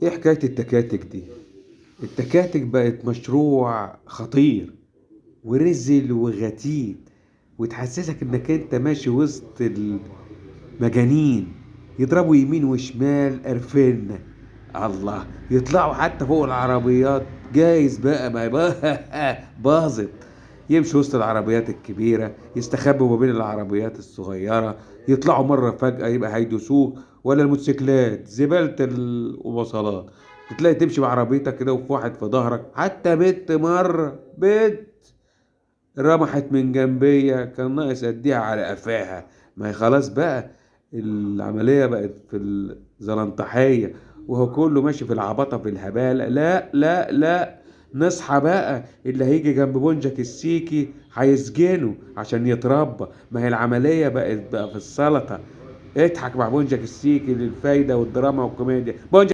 ايه حكاية التكاتك دي؟ التكاتك بقت مشروع خطير ورزل وغتيت، وتحسسك انك انت ماشي وسط المجانين، يضربوا يمين وشمال قرفنا الله، يطلعوا حتى فوق العربيات، جايز بقى ما باظت، يمشوا وسط العربيات الكبيرة، يستخبوا ما بين العربيات الصغيرة، يطلعوا مرة فجأة يبقى هيدوسوك، ولا الموتوسيكلات زبالة المواصلات، بتلاقي تمشي بعربيتك كده وفي واحد في ظهرك. حتى بنت مرة بنت رمحت من جنبية كان ناقص اديها على قفاها. ما هي خلاص بقى العملية بقت في الزلنطحية، وهو كله ماشي في العبطة في الهبالة. لا لا لا، نصحى بقى، اللي هيجي جنب بونجك السيكي هيسجنه عشان يتربى. ما هي العملية بقت بقى في السلطة. اضحك مع بونجك السيكي للفايدة والدراما والكوميديا. بونجك